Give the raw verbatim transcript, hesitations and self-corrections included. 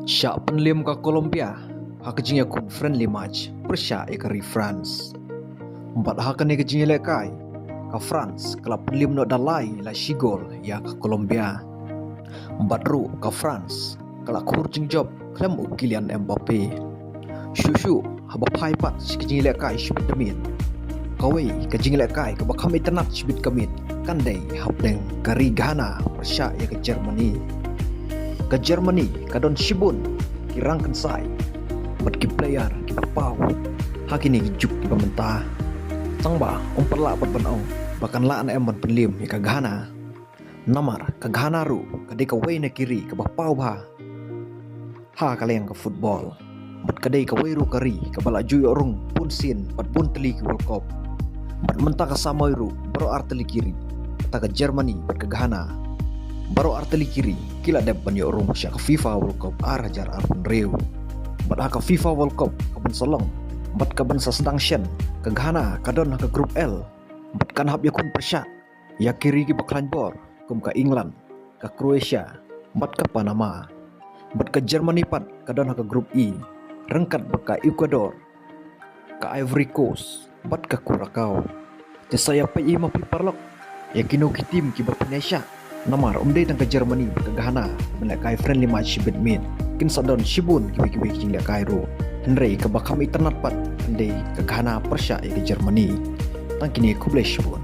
Shah pynliem ka Colombia ha ka jingïakhun friendly match pyrshah ïa ka ri France. Bad ha kane ka jingïalehkai, ka France ka la pynliem noh da lai la shi gol ïa ka Colombia. Bad ruh ka France ka la khur jingjop khlem u Kylian Mbappe. Shuh shuh haba phai pat sha ka jingïalehkai shibit ka miet, kawei ka jingïalehkai kaba kham itynnad shibit ka miet kan dei hapdeng ka ri Ghana pyrshah ïa ka Germany. Ka Germany ka don shibun ki rangkynsai bad ki player kiba paw ha kine ki juk kiba mynta. Tangba ym pat lah pat ban ong ba kan lah ne em ban pynliem ïa ka Ghana. Namar ka Ghana ruh ka dei kawei na ki ri kaba paw bha ha ka liang ka football. Bad ka dei kawei ruh ka ri kaba la ju ïoh rung bun sien bad bun tylli ki World Cup. Bad mynta ka samoi ruh baroh ar tylli ki ri, kata ka Germany bad ka Ghana, baroh ar tylli ki ri ki la dep ban ïoh rung sha ka FIFA World Cup ar hajar arphew hynriew. Bad ha ka FIFA World Cup kaban sa long bad kaban sa sdang shen, ka Ghana ka don ha ka Group L bad kan hap ïakhun pyrshah ïa ki ri kiba khlaiñ bor kum ka England, ka Croatia bad ka Panama. Bad ka Germany pat ka don ha ka Group E ryngkat bad ka Ecuador, ka Ivory Coast bad ka Curacao. Te sa ïa peit ïa ma phi paralok ïa kino ki team kiba pynïaishah, namar ym dei tang ka Germany bad ka Ghana ban lehkai friendly match shibit miet. Kin sa don shibun kiwei kiwei ki jinglehkai ruh. Hynrei kaba kham itynnad pat kan dei ka Ghana pyrshah ïa ka Germany. Tang kine, khublei shibun.